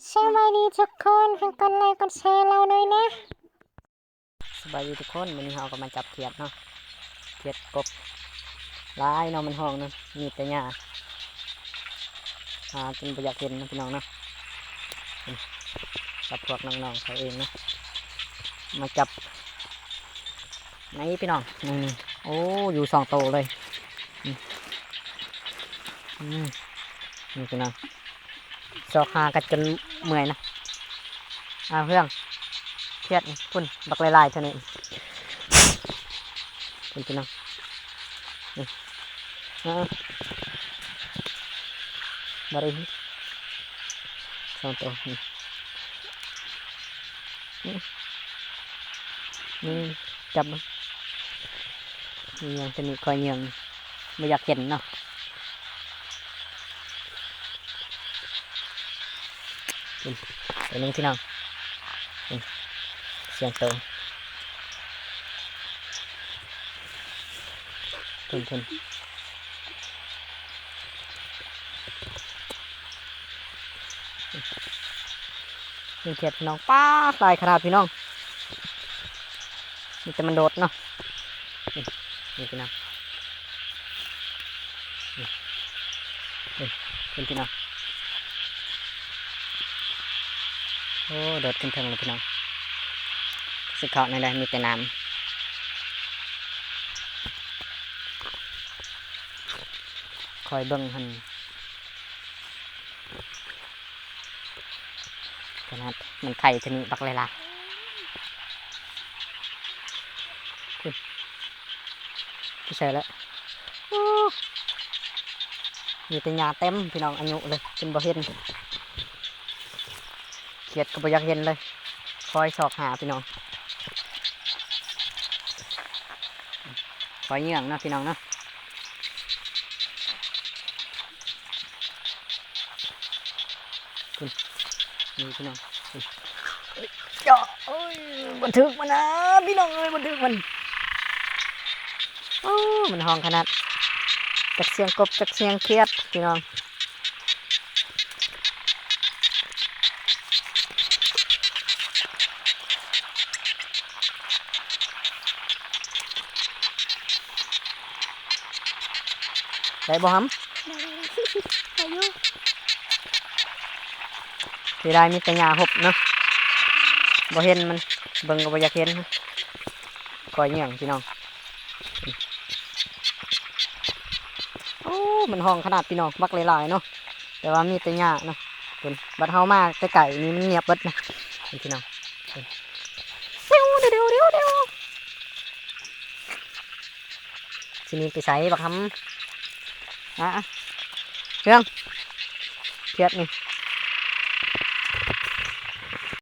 ສະບາຍດີທຸກຄົນ ໃຫ້ກົດໄລກົດແຊເຮົາໜ້ອຍແດ່. ສະບາຍດີທຸກຄົນ ມື້ນີ້ເຮົາກໍມາຈັບຂຽດເນາະ ຂຽດກົບ ຫຼາຍເນາະ ມັນຮ້ອງເນາະ ມີແຕ່ຫຍ້າ ຫາຈົນບໍ່ຢາກເຫັນເນາະ ພີ່ນ້ອງເນາະ. ອືມ ກັບພວກນ້ອງໆເຂົາເອງເນາະ ມາຈັບ ນີ້ພີ່ນ້ອງ ນີ້ ນີ້ ໂອ້ ຢູ່ສອງໂຕເລີຍ. ອືມ ອືມ ນີ້ພີ່ນ້ອງ ຊອກຫາກັນຈົນເມື່ອຍນະ. ອ້າວ ເຮືອງ ຂຽດນີ້ ພຸ້ນ ບັກຫຼາຍໆເທົ່ານີ້ ພຸ້ນພີ່ນ້ອງ ນີ້ ເອີ ບໍ່ໄດ້ ສອງໂຕ ນີ້ ນີ້ ນີ້ ຈັບເບິ່ງ ນີ້ຫຍັງ ຕົວນີ້ຂ້ອຍເຫຍື່ອງ ບໍ່ຢາກເຫັນເນາະ. ພຸ້ນ ຕົວໜຶ່ງພີ່ນ້ອງ ພຸ້ນ ສອງໂຕ ພຸ້ນ ພຸ້ນ ນີ້ຂຽດພີ່ນ້ອງ ປາດ ຫຼາຍຂະໜາດພີ່ນ້ອງ ມີແຕ່ມັນໂດດເນາະ. ນີ້ ນີ້ພີ່ນ້ອງ ນີ້ ນີ້ ນີ້ພີ່ນ້ອງ ໂອ້ ໂດດຂຶ້ນເທິງແລ້ວພີ່ນ້ອງ ຊິເຄາະແນວໃດ ມີແຕ່ນ້ຳ ຄອຍເບິ່ງຫັ້ນ. ຂະໜາດມັນໄຂ່ຊະນິດບັກຫຼາຍໆ ພຸ້ນ ຢູ່ໃສລະ ໂອ້ ມີແຕ່ຫຍ້າເຕັມພີ່ນ້ອງ ອາຍຸເລີຍ ຈົນບໍ່ເຫັນ ຂຽດກໍບໍ່ຢາກເຫັນເລີຍ ຄອຍຊອກຫາພີ່ນ້ອງ ຄອຍເຫຍື່ອງເນາະ ພີ່ນ້ອງເນາະ. ພຸ້ນ ນີ້ພີ່ນ້ອງ ພຸ້ນ ເຈາະ ໂອ້ຍ ບໍ່ຖືກມັນນະ ພີ່ນ້ອງເອີຍ ບໍ່ຖືກມັນ ໂອ້ ມັນຮ້ອງຂະໜາດ ຈັກສຽງກົບ ຈັກສຽງຂຽດ ພີ່ນ້ອງ. ໄດ້ບໍ່ຫຳ? ໄດ້ຢູ່ ເສຍດາຍມີແຕ່ຫຍ້າຫົບເນາະ ບໍ່ເຫັນມັນ ເບິ່ງກໍບໍ່ຢາກເຫັນ ຄອຍເຫຍື່ອງພີ່ນ້ອງ. ໂອ້ ມັນຮ້ອງຂະໜາດພີ່ນ້ອງ ບັກຫຼາຍໆເນາະ ແຕ່ວ່າມີແຕ່ຫຍ້າເນາະ ພຸ້ນ ບັດເຮົາມາໃກ້ໆນີ້ມັນງຽບເບິດນະ ນີ້ພີ່ນ້ອງ ເດວໆໆໆ ຊິໜີໄປໃສບັກຫຳ ອາ ເຮືອງ ຂຽດນີ້